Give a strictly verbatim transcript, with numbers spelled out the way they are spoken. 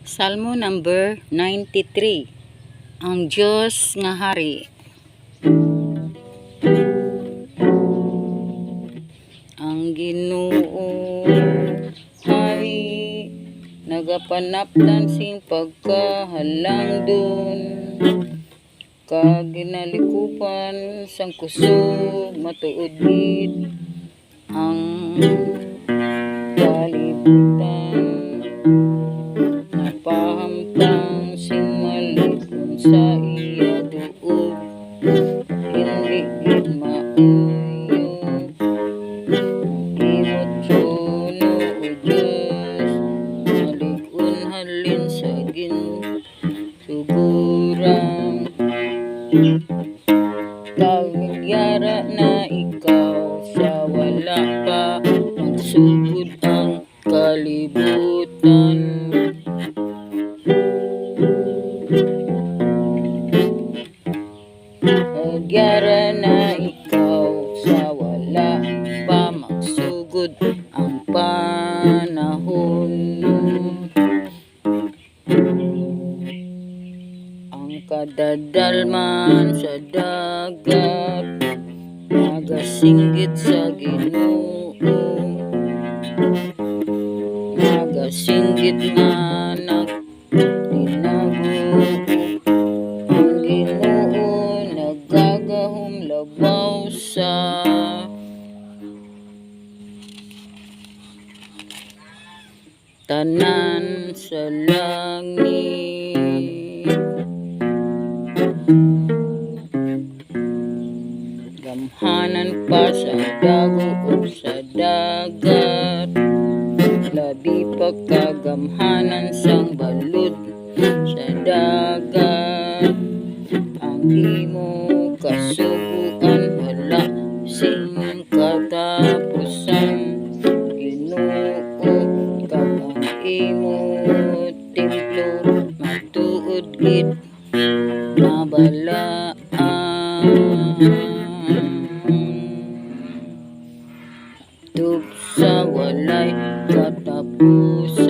Salmo number ninety-three. Ang Dios nga Hari. Ang Ginoo Hari, nagapanaptan sing pagkahalangdon, kag ginalikupan sang kusog. Matuod gid ang kalibutan, napahamtang sing malig-on sa iya duog. Hindi gid maayo ang imo trono, O Dios, malig-on halin sa ginsuguran. Kag nagyara na ikaw sa wala pa magsugod ang kalibutan. Nagyara na ikaw sa wala pa magsugod ang panahon. Ang kadadalman sa dagat nagasinggit sa Ginoo, nagasinggit nga nagtinago. Ang Ginoo nagagahom labaw sa tanan sa langit. Gamhanan pa sa dago o sa dagat, labi pa kagamhanan sang balod sa dagat. Ang imo kasugoan wala sing katapusan, Ginoo, kag ang imo templo matuod gid mabalaan. Tub sa walay katapusan.